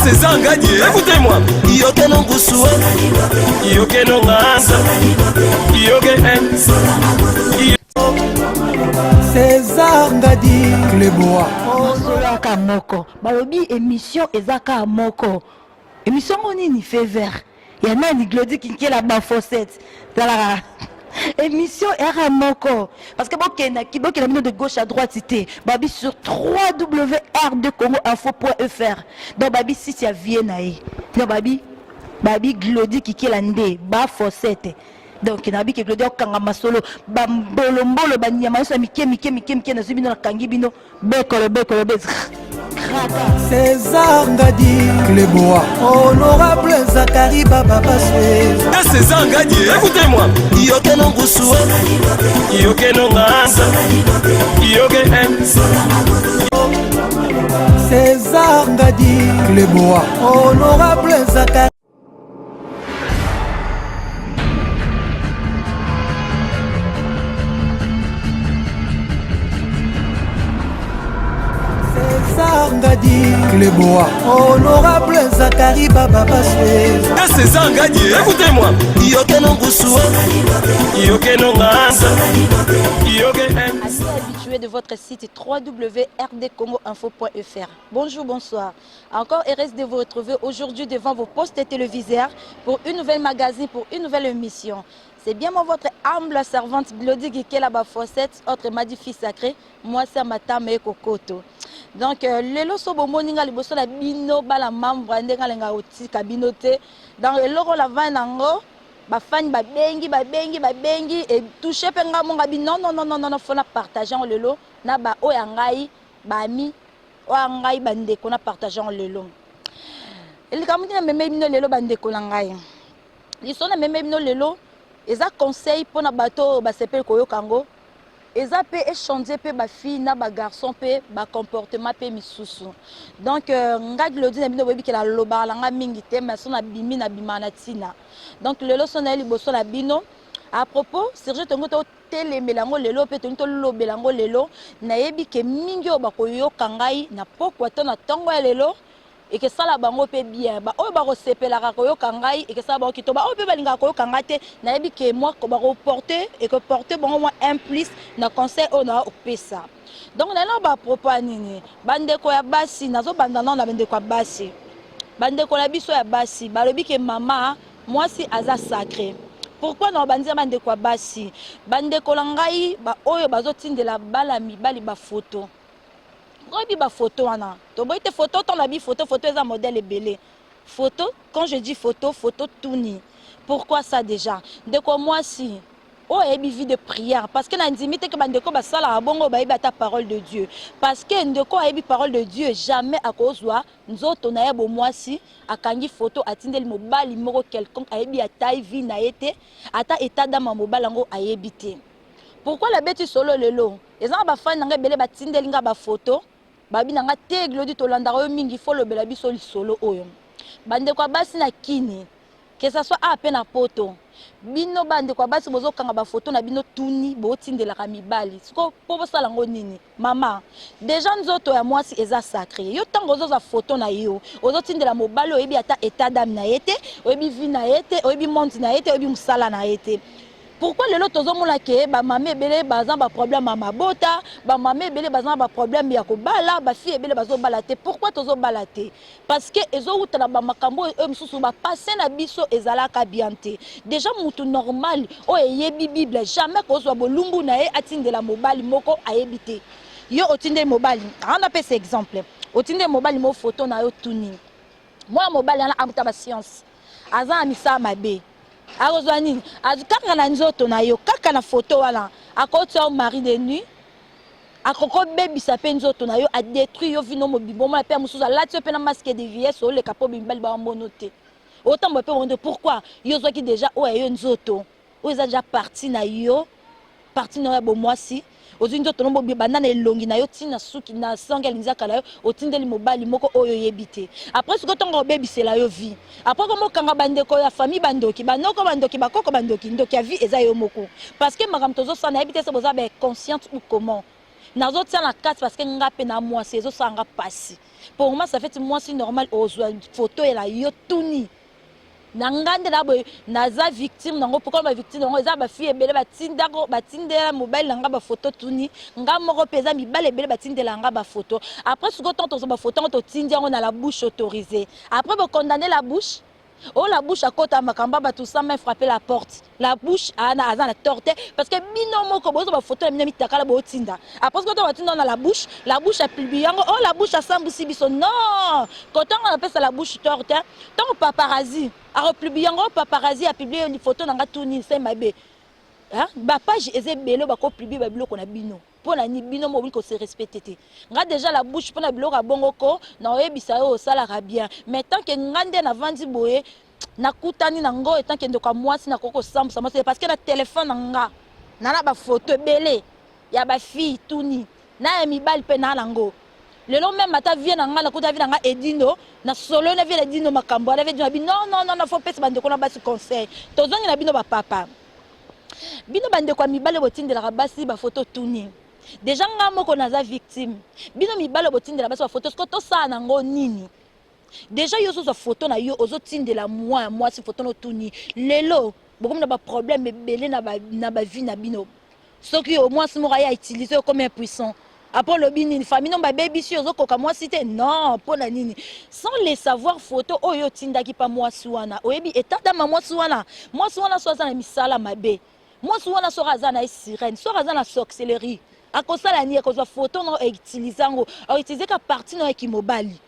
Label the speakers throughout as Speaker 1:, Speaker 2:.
Speaker 1: César Ngadi, écoutez-moi. Yoke non Goussoué, Yoke non Nganda, Yoke N.
Speaker 2: César Ngadi Cleboa.
Speaker 3: Masolo aka moko balobi émission eza kaka moko émission ngo nini fait vert ya nani Glody Kinkela Bafosette talaka émission eyaka moko parce que bokendaki bokenda bino de gauche à droite te babi sur 3 wr2 congo info fr. Donc babi site ya vie na ye, donc babi Glody Kikela nde Bafosette. Donc nayebi ke Glodi akokanga masolo bambolombolo banyama nyonso ya mike mike mike mike. Nazwi bino, nakangi bino bekolo bekolo be kraka.
Speaker 2: César Ngadi Cleboa. Honorable Zakari Baba Baswe.
Speaker 1: César Ngadi, écoutez-moi. Yoke non Goussoué, Yoke non Nganda, Yoke N.
Speaker 2: César Ngadi Cleboa. Honorable Zakari. César Ngadi Cleboa. Honorable Zakari Baba Baswe.
Speaker 1: César Ngadi, écoutez-moi. Yoke non Goussoué, Yoke non Nganda, Yoke N.
Speaker 3: Amis habitués de votre site www.rdcongoinfo.fr. Bonjour, bonsoir. Encore heureuse de vous retrouver aujourd'hui devant vos postes téléviseurs pour une nouvelle magazine, pour une nouvelle émission. C'est bien moi, votre humble servante Glody Gikela Bafosette, autre magnifique sacré, moi c'est Matame Kokoto. Donc, lelo so bomoni nga liboso na bino bala membre ndenge alenga otika bino te. Donc eloko la vin nango bafani babengi babengi babengi etouche mpe nga monga bi non non non non non, faut na partage yango lelo na ba oyo ya ngai bami oyo ya ngai bandeko, na partage yango lelo. Likambo ntina meme bino lelo, bandeko na ngai, liso na meme bino lelo eza conseil mpona bato oyo basepeli koyoka yango, eza mpe échange mpe bafille na bagarçon mpe bacomportement mpe misusu. Donc nga Glodi na bino, boyebi ke nalobaka na nga mingi te, mais so nabimi, nabimaka na ntina. Donc lelo so naye liboso na bino à propos sujet tongo totelemela yango lelo mpe tongi tolobela yango lelo. Nayebi ke mingi oyo bakoyoka ngai na pokwa to na ntongo ya lelo ekesala bango mpe bien. Baoyo bakosepelaka koyoka ngai, ekesala bango kitoko. Baoyo mpe balingaka koyoka ngai te, nayebi ke mwa bakoporte, ekoporte bango mwa un plus na conseil oyo na opesa. Donc nalelo bapropos ya nini, bandeko ya basi? Nazobanda nano na bandeko ya basi. Bandeko na biso ya basi, balobi ke mama mwasi aza sacré. Pourquoi na bandi na bandeko ya basi? Bandeko na ngai baoyo bazotindela bana mibali bafoto, oyebi bafoto wana, toboyi te photo. Ntango nabi photo, photo eza modèle ebele. Photo, quand je dis photo, photo tuni. Pourquoi ça? Déjà ndeko mwasi oyo ayebi vie de prière, parce que nandimi te ke bandeko basalaka bongo bayebi ata parole de Dieu, parce que ndeko ayebi parole de Dieu, jamais akozwa nzoto na ye bomwasi, akangi photo, atindeli mobali moko quelconque ayebi ata vie na ye te, ata état d'âme ya mobali yango ayebi te. Pourquoi nabeti solo lelo? Eza na bafani na ngai ebele batindeli nga bafoto, babi na nga te: "Glodi, tolandaka yo mingi, faut lobela biso lisolo oyo." Bandeko ya basi na kini, que ça soit awa mpe na poto, bino bandeko ya basi bozokanga bafoto na bino tuni, botindelaka mibali. Siko mpo bosala yango nini? Mama, déjà nzoto ya mwasi eza sacré. Yo ntango ozozwa foto na yo, ozotindela mobali, oyebi ata état d'âme na ye te, oyebi vie na ye te, oyebi monde na ye te, oyebi mosala na ye te. Pourquoi lelo tozomona ke bamama ebele baza baproblème ya mabota, bamama ebele baza na baproblème ya kobala, bafille ebele bazobala te? Pourquoi tozobala te? Parce que ezowuta na bamakambo oyo mosusu bapasse na biso ezalaka bien te. Déjà mutu normal oyo eyebi Bible, jamais kozwa bolumbu na ye atindela mobali moko ayebi te. Yo otindeli mobali, wana apesa exemple, otindeli mobali mo photo na yo tuni. Mwana mobali wana amuta bascience, aza na misala mabe, akozwa nini kaka na nzoto na yo, kaka na photo wana? Akotia yo mari de nuit, akokobebisa mpe nzoto na yo, adétruire yo vino mobimba. Omona mpe ya mosusu alati yo mpe na masque de vieillesse, oleka mpo mibali bamono te, otambola mpe bongo te. Pourquoi? Yo ozwaki déjà oyo ya yo nzoto, oyo eza déjà partie na yo, partie na yo ya bomwasi. Ozwi nzoto no banda na elongi na yo ntina suki na sange alinzaka na yo, otindeli mobali moko oyo oyebi te. Après sikoyo ntongo obebisela yo vie, après komokanga bandeko ya famille, bandoki, banoko bandoki, bakoko bandoki, ndoki ya vie eza yo moko. Parce que makambo tozosala, nayebi te se boza baconsciente ou comment. Nazotia na kati parce que nga mpe na mwasi, ezosala nga pasi. Pour moi, ça fait mwasi normal ozwa photo ya yo tuni na nga nde na boye, naza victime nango. Pourquoi bavictime nango? Eza bafille ebele batindako, batindela mobali na nga bafoto tuni. Nga moko mpe, eza mibali ebele batindela nga bafoto. Après sikoyo, ntango tozwa bafoto yango, totindi yango na la bouche autorisée. Après bokondamne la bouche oyo, la bouche akota makambo ya bato sans main frapper la porte. La bouche ana aza na tort te, parce que bino moko bozwa bafoto na bino mitakala, botinda. Après sikoyo, batinda na la bouche, la bouche apublie yango. Oyo la bouche asambusi biso. Non, kotango napesa la bouche tort te. Ntango paparazzi akopublie yango, paparazzi apublie photo na nga tuni, se mabe. Bapage eza ebele, bakopublie babiloko na bino. Mpo na nini bino moko kose respecte te? Nga déjà, la bouche, mpo na biloko ya bongo ko na oyebisa yo, osalaka bien. Mais tant que nga nde navandi boye, nakutani nango, en tant que ndeko ya mwasi, nakoki kosambwisa mwasi, parce que na telefone na nga na bafoto ebele ya bafille tuni na ya mibali mpe na nango. Lelo même ata vie na nga, nakuta vie na nga Edino na solo na vie na Edino, makambo wana vie na bino. Non, non, non, faut pesa bandeko na basi conseil. Tozongi na bino bapapa, bino bandeko ya mibali, botindelaka basi bafoto tuni. Déjà nga moko naza victime. Bino mibali botindela basi bafoto, siko tosala nango nini? Déjà yo ozozwa foto na yo, ozotindela mwa ya mwasi foto no tuni. Lelo bokomi na baproblème ebele na bavie na bino. Soki mwasi moko aye autilize yo comme impuissant, après olobi nini? Famille no babebisi yo, ozokoka mwasi te. Non, mpo na nini? Sans le savoir, photo oyo otindaki mpa mwasi wana, oyebi etadama mwasi wana. Mwasi wana so aza na misala mabe, mwasi wana soki aza na ye sirène, soki aza na sorcellerie, akosala nini? Akozwa photo na outilize yango, outilize ka partie na yo mobali.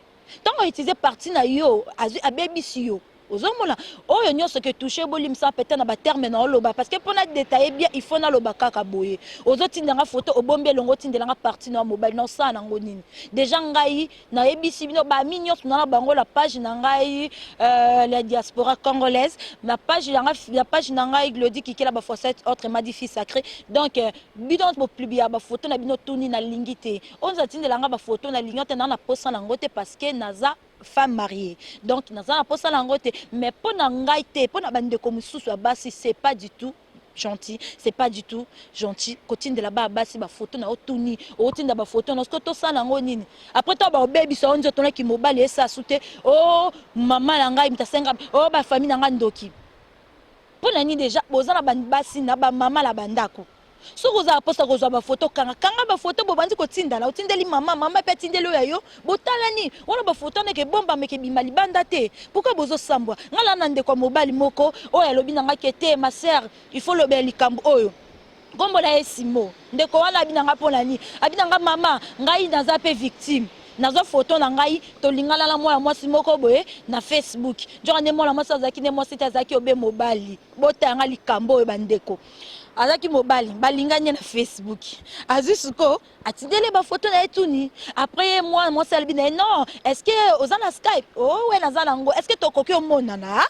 Speaker 3: Ntango outilize partie na yo, azwi, abebisi yo. Ozomona oyo nyonso ke touche, bolimisa peut-être na baterme na oloba, parce que mpona détailler bien, il faut naloba kaka boye. Ozotindanga photo, obombi elongo, otindelanga partie na yo mobali, na osala nango nini? Déjà ngai nayebisi bino, bami nyonso na bango la page na ngai, la diaspora congolaise, na page yanga, la page na ngai Glodi Kikela Bafossette, autrement dit fille sacrée. Donc bino bopublia bafoto na bino tuni, nalingi te. Oyo atindelanga bafoto, nalingi te, naa na posa nango te, parce que naza femme mariée. Donc naza na posa nango te. Mais mpo na ngai te, mpo na bandeko mosusu ya basi, c'est pas du tout gentil, c'est pas du tout gentil kotindela baya basi bafoto na otuni. Otinda bafoto na, soki tosala yango nini? Après to baobebisa o nzoto naki mobali, esasu te. O mama na ngai moto asenga, o bafamille na ngai ndoki. Mpo na nini? Déjà boza na basi na bamama na bandako. Soki ozala mposa kozwa bafoto, kanga kanga bafoto, bobandi kotindana. Otindeli mama, mama mpe atindeli oyo ya yo, botalani wana bafoto wana eke bombama, ekebima libanda te. Pourquoi bozosambwa? Ngai na ndeko ya mobali moko oyo alobi na ngai ke te, ma sœur, il faut lobela likambo oyo. Nkombo na ye Simo. Ndeko wana abi na ngai, mpo na nini? Abi na ngai, mama, ngai naza mpe victime. Nazwa foto na ngai, tolingana na mwana mwasi moko boye na Facebook. Nzoka nde mwana mwasi azalaki nde mwasi te, azalaki obe mobali. Botanga likambo oyo, bandeko. Azalaki mobali, balingani ye na Facebook. Azwi sikoyo, atindeli bafoto na ye tuni. Après ye mwana mwasi alobi na ye: "Non, est ce que oza na Skype?" "Oh we, naza nango. Est ce que tokoki omonana?"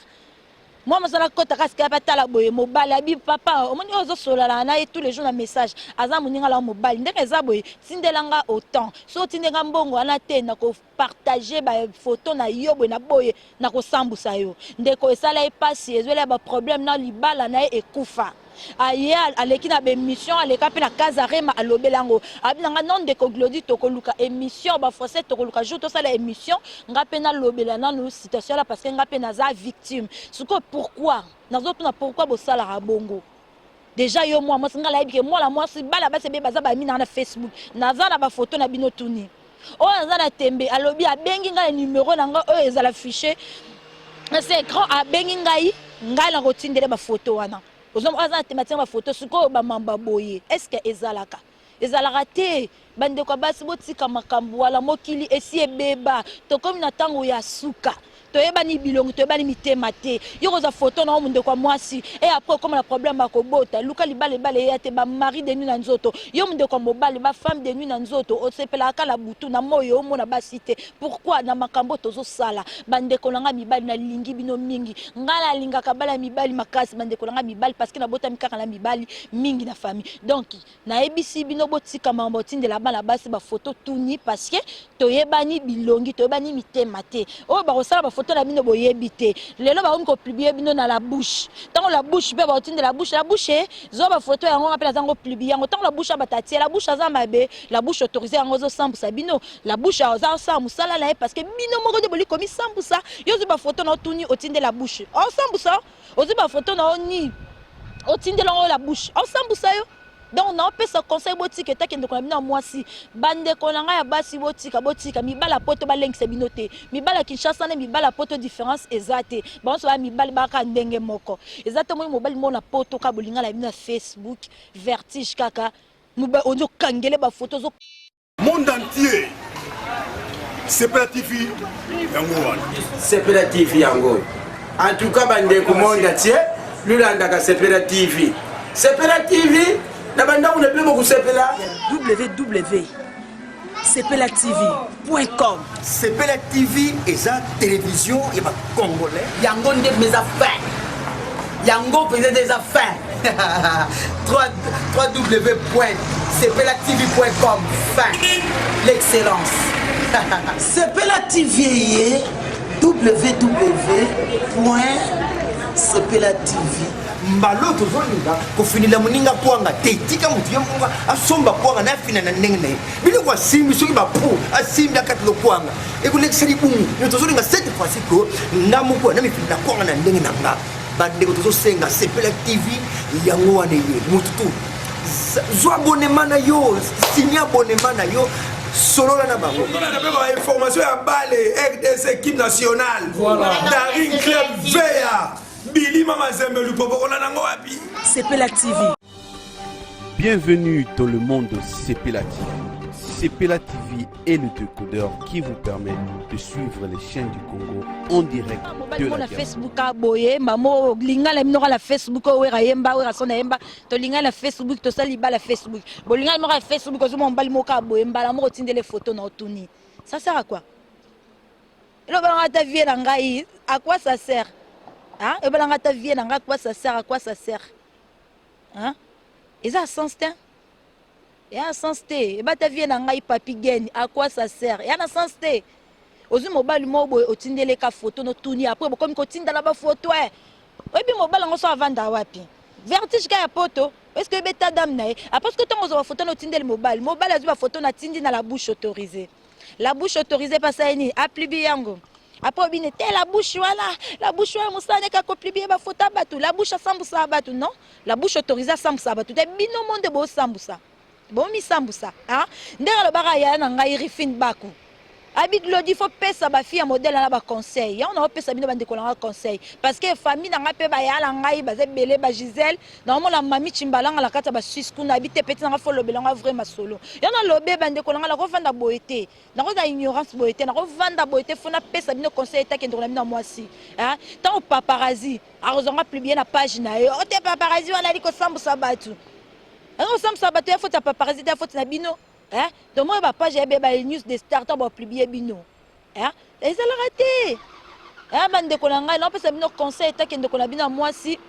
Speaker 3: Mwa mwasi akɔtaka Skype, atala boye mobali. Abi: "Papa, omoni oyo ozosolana na ye tous les jours na message, aza moninga la mobali. Ndenge eza boye, tindelanga autant. So otindenga mbongo wana te, nakopartage bafoto na yo boye na boye, nakosambusa yo." Ndeko esala ye mpasi, ezweli ya baproblème na libala na ye, ekufa. Aye aleki na baémission, aleka mpe na Casarema, alobela yango. Abi nanga: "Non, ndeko Glodi, tokoluka émission bafrançais, tokoluka jour tosala émission, nga mpe nalobela nanu situation la, parce que nga mpe naza victime." Sikoyo pourquoi nazotuna, pourquoi bosalaka bongo? Déjà yo mwa mwasi, ngai nayebi ke mwana mwasi, bana basi ebe baza bami nanga na Facebook, naza na bafoto na bino tuni. Oyo naza na tembe, alobi abengi ngai na numero na ngai oyo ezala fiche na se écran. Abengi ngai, ngai nakotindele bafoto wana. Aza na tembe, atinga bafoto. Sikoyo bamamba boye, est ce que ezalaka? Ezalaka te. Bandeko ya basi, botika makambo wana. Mokili esi ebeba, tokomi na ntango ya suka. Toyebani bilongi, toyebani mitema te. Yo kozwa foto na yo, mondeko ya mwasi, e après okóma na problème ya kobota. Luka libala, ebala eya te. Bamari de nuit na nzoto, yo mondeko ya mobali, bafemme de nuit na nzoto, osepelaka na butu na moi, omona basi te. Pourquoi na makambo tozosala? Bandeko na ngai mibali, nalingi bino mingi. Ngai nalingaka bala mibali makasi, bandeko na ngai mibali, parce que nabotami kaka na mibali mingi na famille. Donc nayebisi bino, botika makambo otindela bana basi bafoto tuni, parce que toyebani bilongi, toyebani mitema te. Oyo bakosala bafoto bafoto na bino boyebi te. Lelo bakomi kopublier bino na la bouche. Ntango la bouche mpe baotinde la bouche, la bouche zwa bafoto yango nga mpe naza ngo publier yango. Ntango la bouche abata tie, la bouche aza mabe, la bouche autorise yango ozosambusa bino. La bouche aza osala mosala na ye parce que bino moko nde boli komisambusa. Yo ozwi bafoto na otuni otinde la bouche, osambusa. Ozwi bafoto na yo ni otindela yango la bouche, osambusa yo. Donc naopesa conseil, botika etaki ndeko na bino ya mwasi. Bandeko na ngai ya basi, botika, botika mibala poto balengisa bino te. Mibala Kinshasa na mibala poto, différence eza te. Bango nyonso baya mibali, baka ndenge moko. Eza te. Moi mobali moko na poto kaka bolinga na bino ya Facebook, vertige kaka ozo okangele bafoto ozo
Speaker 4: Monde entier, Sepela TV yango wana.
Speaker 5: Sepela TV yango. En tout cas bandeko, monde entier lulandaka Sepela TV. Sepela TV na bandako na bino bokosepela.
Speaker 6: www sepela tv.com.
Speaker 7: Sepela TV eza télévision ya bacongolais.
Speaker 6: Yango nde eza fin, yango mpenza nde eza fin. www.sepelatv.com, fin, l'excellence. Sepela TV ye www sepela tv.
Speaker 7: Mbala tozolinga kofinila moninga kwanga te. Tika motu ye moko asomba kwanga na afina na ndenge na ye. Biloko asimbi, soki bapu asimbi akati lokwanga, ekolekisa libumu. Me tozolinga cette fois-ci ko nga moko na mifinila kwanga na ndenge na nga. Bandeko, tozosenga Sepela TV yango wana ye. Motu tu zwa abonnement na yo, signe abonnement na yo, solola na bango.
Speaker 4: Tolanda mpe bainformation ya bale, RDC, équipe nationale, Daring Club Vea, Bilima Mazembe Lupopo, kolanda yango wapi?
Speaker 6: Sepela TV.
Speaker 8: Bienvenue dans le monde de Sepela TV. Sepela TV est le décodeur qui vous permet de suivre les chaînes du Congo en direct
Speaker 3: mobali
Speaker 8: de
Speaker 3: moko
Speaker 8: la
Speaker 3: na
Speaker 8: diaspora.
Speaker 3: Facebook aboye mamo lingala bino kaka na Facebook oyo wera yemba, wera so na yemba. Tolingana na Facebook, tosali libala Facebook, bolingana moko ya Facebook. Ozomona mobali moko aboye, mbala moko otindele photo na otuni, ça sert à quoi? Elobalanga ata vie na ngai, à quoi ça sert, hein? Ebalanga ata vie na ngai, à quoi ça sert? À quoi ça sert, hein? Eza sens te, eya sens te. Ebata vie na ngai, papi gene, à quoi ça sert? Eya na sens te. Ozwi mobali moko boye, otindeleka photo notuni, après bokomi kotindala bafoto e. Oyebi mobali yango so avanda wapi? Vertige ka ya poto. Est ce que oyebeta dame na ye? Après soki ntango ozwa bafoto na otindeli mobali, mobali azwi bafoto na atindi na la bouche autorisée. La bouche autorisée mpasa ye nini? Apublier yango. Après obini te la bouche wana, la bouche wana mosala neka kopublier bafoto ya bato. La bouche asambusaka bato? Non, la bouche autorisée asambusaka bato te. Bino mo nde bosambusa, bomisambusa. Ndenge alobaka yaya na ngai Rifine Baku, abi Glodi, faut pesa bafille ya modèle wana baconseil. Yango naopesa bino, bandeko na nga, conseil, parce que famille na ngai mpe baya na ngai baza ebele. Bagisele, naomona mami Chimbalanga na kati ya Basuisse kuna, abi te, petit na ngai, faut lobela ngo vrai masolo. Yango nalobe, bandeko na ngai, nakovanda boye te, nakozala ignorance boye te, nakovanda boye te. Faut napesa bino conseil etaki ndeko na bino ya mwasi. Ntango paparazzi akozwanga publier na page na ye, o te, paparazzi wana ali kosambusa bato, ali kosambusa bato. Ya faute ya paparazzi te, ya faute na bino. Tomoni bapage ya ba news de star, ntango bapublier bino ezalaka te. Bandeko na ngai, naopesa bino conseil etaki ndeko na bino ya mwasi.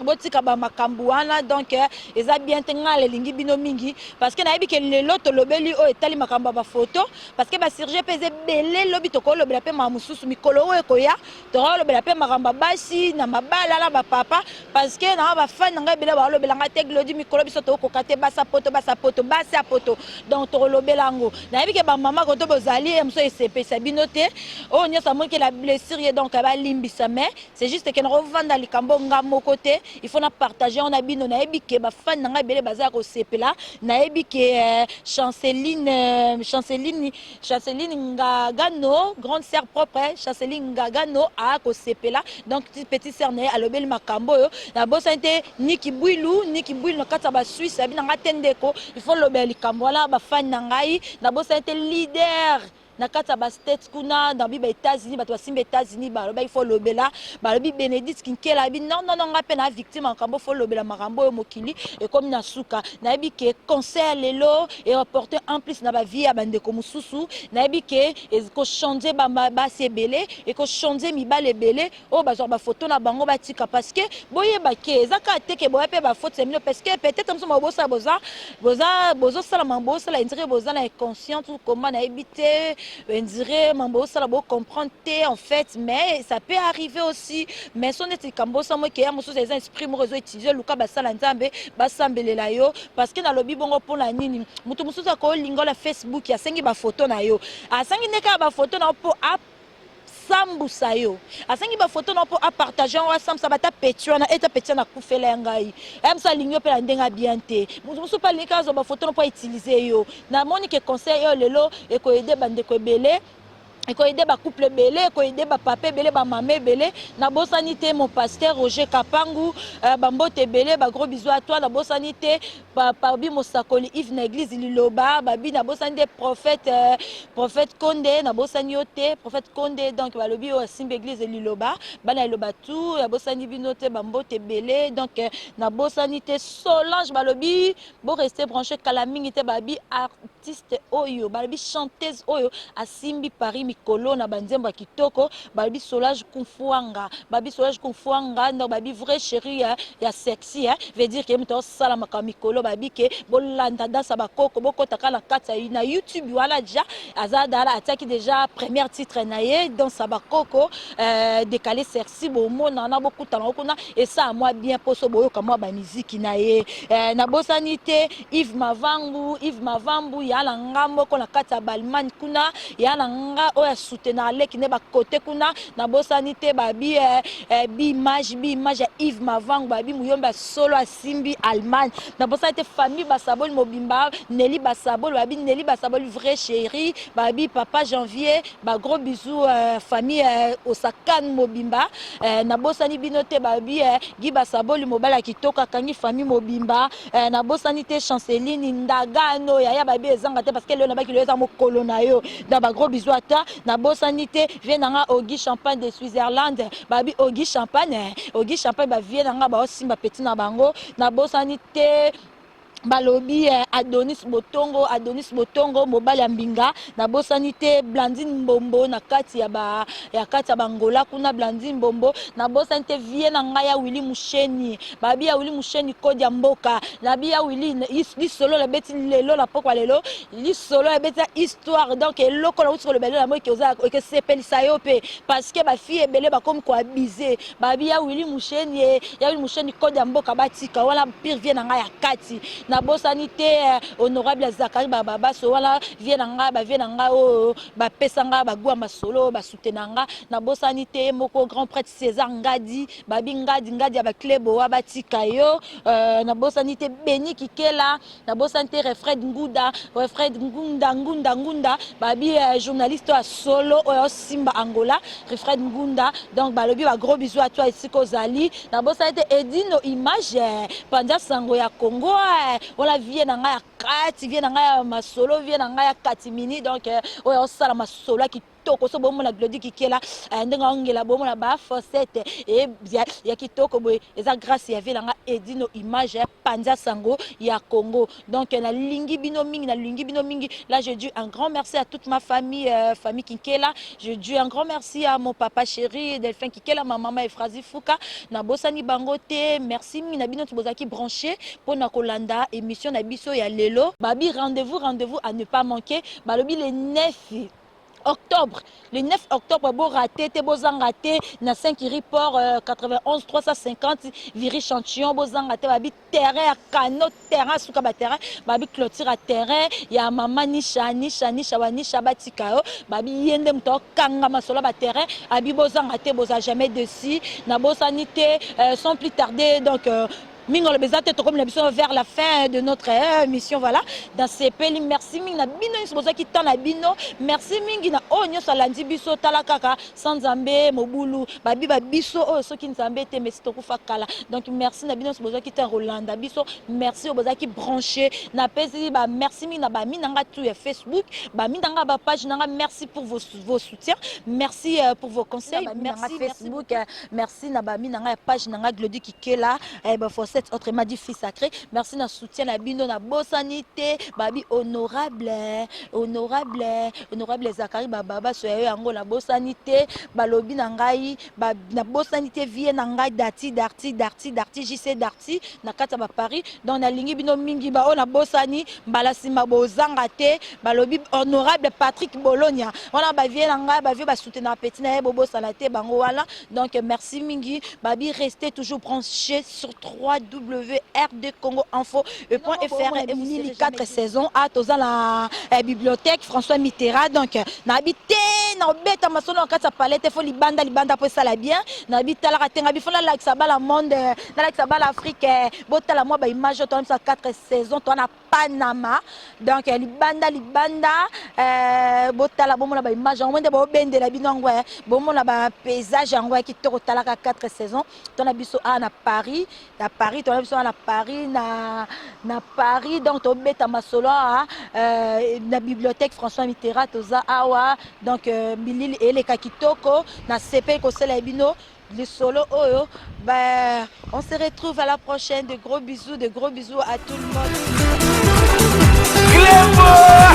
Speaker 3: Botika bamakambo wana, donc eza bien te. Ngai elingi bino mingi parce que nayebi ke lelo tolobeli oyo etali makambo ya bafoto, parce que basujet mpe eza ebele. Lobi tokolobela mpe makambo mosusu, mikolo oyo ekoya tokolobela mpe makambo ya basi na mabala na bapapa, parce que na bafani na ngai ebele balobela ngai te: "Glodi, mikolo biso tokokoka te, basa poto, basa poto, basi ya poto." Donc tokolobela yango. Nayebi ke bamama koto bozali ye moso esepesa bino te. Oyo nyonso amoniki la blessure ye, donc balimbisa. Mais c'est juste ke nakovanda likambo nga moko te, il faut na partage yango na bino. Nayebi ke bafani na ngai ebele baza ya kosepela. Nayebi ke Chanceline, Chanceline, Chanceline Ngagano, grande sœur propre, Chanceline Ngagano aya kosepela. Donc petite sœur na ye alobeli makambo oyo. Nabosani te Niki Bwilu, Niki Bwilu na kati ya Basuisse, abi na ngai te, ndeko, il faut lobela likambo wana bafani na ngai. Nabosani te leader na kati ya Bastates kuna, na bi ba États-Unis, bato basimba États-Unis, baloba il faut lobela. Balobi Bénédicte Kinkela, abi non, non, non, nga mpe na victime makambo, faut lobela makambo oyo. Mokili ekomi na suka. Nayebi ke conseil lelo ereporte en plus na bavie ya bandeko mosusu. Nayebi ke ekochange basi ebele, ekochange mibali ebele oyo bazwaka bafoto na bango batika, parce que boyeba ke eza kaka te ke boya mpe bafaute na bino, parce que peut-être mosusu bosala, boza bozosala makambo, bosala indire, boza na inconscient koma, nayebi te. On dirait mambo osala bo comprendre te en fait, mais ça peut arriver aussi. Mais so neti likambo osala moke ya mosusu eza esprit moko ezo utiliser, luka basala Nzambe basambelela yo, parce que nalobi bongo mpona nini? Moto mosusu akolinga na Facebook, asengi bafoto na yo, asengi nde kaka bafoto na yo mpo asambusa yo, asengi bafoto na yo mpo apartage yango, asambusa bata peti wana, eta peti wana akufela ya ngai mosu alingi yo mpe na ndenge bien te. Moto mosusu mpe alingi kaka azwa bafoto na mpo autiliser yo. Namoni ke conseil oyo lelo ekoaider bandeko ebele, ekoaider bacouple ebele, ekoaider bapapa ebele, bamama ebele. Nabosani te mon pasteur Roger Kapangu, bambote ebele, bagros bisous à toi. Nabosani te pabi mosakoli Yves na église Liloba babi. Nabosani te prophète Konde, nabosani yo te, prophète Konde. Donc balobi oyo asimbi église Liloba, bana Liloba tout, nabosani bino te, bambote ebele. Donc nabosani te Solange, balobi boreste branché kala mingi te. Babi artiste oyo, balobi chanteuse oyo asimbi Paris mikolo na banzembo ya kitoko, balobi Solange Kumfuanga, babi Solange Kumfuanga. Donc babi vrai chéri ya sexy, hein, veut dire ke moto osala makambo mikolo. Babi ke bolanda danse ya bakoko, bokota kaka na kati na YouTube wana, ja aza dala atiaki déjà première titre na ye, danse ya bakoko décalé sexy. Bomona wana, bokutana ngo kuna, esala mwa bien mposo boyoka mwa bamiziki na ye. Nabosani te Yves Mavangu, Yves Mavambu ya na nga moko na kati ya Balemagne kuna, ya na nga oyo asoutenir aleki nde bakote kuna. Nabosani te babi bi image, bi image ya Yves Mavangu, babi muyombe ya solo asimbi Allemagne. Nabosani te famille Basaboli mobimba, Neli Basaboli, babi Neli Basaboli vrai chéri, babi papa Janvier, bagros bisous, famille Osakan mobimba. Nabosani bino te, babi Gi Basaboli, mobali ya kitoko akangi famille mobimba. Nabosani te Chanceline Ndagano yaya, babi ezanga te parce que lelo nabaki lelo eza mokolo na yo dans bagros bisous. Ata nabosani te vie na nga Ogi Champagne de Switzerland, babi Ogi Champagne, Ogi Champagne, bavie na nga baosimba peti na bango. Nabosani te balobi Adonis Botongo, Adonis Botongo mobali ya mbinga. Nabosani te Blandine Mbombo na kati ya ba ya kati ya Bangola kuna, Blandine Mbombo. Nabosani te vie na ngai ya Willi Musheni, babi ya Willi Musheni kode ya mboka. Nabi ya Willi lisolo nabeti lelo na pokwa lelo, lisolo nabeti ya histoire. Donc eloko nauti koloba lelo, namoki ekesepelisa yo mpe parce que bafille ebele bakomi koabuser. Babi ya Willi Musheni, ya Willi Musheni kode ya mboka, batika wana pire vie na ngai ya kati. Nabosani te honorable Zakari Bababaso wana, vie na ngai, bavie na ngai oyo bapesa ngai bagwa masolo, basutena nga. Nabosani te ye moko grand prêtre César Ngadi, babi Ngadi, Ngadi ya baklebowa, batika yo. Nabosani te Beni Kikela, nabosani te Refred Nguda, Refred Ngunda, Ngunda, Ngunda, babi journaliste oyo ya solo oyo aosimba Angola, Refred Ngunda. Donc balobi bagros bisous à toi esika ozali. Nabosani te Edino Image, panza sango ya Congo wana, vie na ngai ya kati, vie na ngai ya masolo, vie na ngai ya kati mini. Donc oyo aosala masolo ya kitoko, so bomona Glodi Kikela ndenge aongela, bomona bafosete ya kitoko boye, eza grâce ya vie na nga Edino Image ya panza sango ya Congo. Donc nalingi bino mingi, nalingi bino mingi. Là, je dis un grand merci à toute ma famille, famille Kinkela. Je dis un grand merci à mon papa chéri Delphin Kikela, ma maman Efrazi Fuka. Nabosani bango te. Merci mingi na bino bozalaki branché mpona kolanda émission na biso ya lelo. Babi rendez-vous, rendez-vous à ne pas manquer, balobi le 9 octobre, le 9 octobre, borater te, bozanga te na 5 Report, 91 350 Viry Châtillon. Bozanga te, babi terrain ya kano, terrain suka baterrain, babi clôture ya terrain ya mama Nisha, Nisha, Nisha wa Nisha, batika yo. Babi ye nde moto akanga masolo ya baterrain, abi bozanga te, boza jamais dessus. Nabosani te, sans plus tarder, donc mingi oloba eza te, tokomi na biso vers la fin de notre émission. Voilà, dans sepeli, merci mingi na bino nyonso bozwaki temps na bino. Merci mingi na oyo nyonso alandi biso. Tala kaka, sans Nzambe mobulu. Babi babiso oyo soki Nzambe te, mesi tokufa kala. Donc merci na bino nyonso bozwaki temps kolanda biso. Merci oyo bozalaki branché. Napesi ba merci mingi na bami na nga tu ya Facebook, bami na nga bapage na nga. Merci pour vos soutiens, merci pour vos conseils. Merci Facebook, merci na bami na nga ya page na nga Glodi Kikela, eh, baforcette. Fossette autrement dit fils sacré. Merci na soutien na bino na bosani te babi honorable honorable honorable Zacharie Bababa soya yo yango na bosani te balobi na ngai ba, na bosani te vie na ngai dati darti darti darti JC darti na kati ya ba Paris donc nalingi bino mingi ba oyo na bosani mbala sima bozanga te balobi honorable Patrick Bologna wana ba vie na ngai ba vie ba soutenir petit na ye bobosana te bango wana. Donc merci mingi babi restez toujours branché sur 3wrdcongoinfo et point fr et vous 4 saisons a toza na eh, bibliothèque François Mitterrand. Donc nabi te na obeta masolo na kati ya palais te fo libanda libanda po esala bien nabi talaka te ngabi fo nalakisa bala monde nalakisa bala Afrique eh, botala mwa ba image oyo toza 4 saisons toza na Panama donc libanda libanda euh, botala bomona ba image yango nde bobendela bino yango eh. Bomona ba paysage yango ya kitoko talaka 4 saisons tona biso awa na Paris na Paris tona biso awa na Paris na na Paris donc tobeta masolo awa euh, na bibliothèque François Mitterrand toza awa donc euh, bilili eleka kitoko na sepeli kosala bino lisolo oyo. Bah, on se retrouve à la prochaine. De gros bisous, de gros bisous à tout le monde.
Speaker 1: Clébo!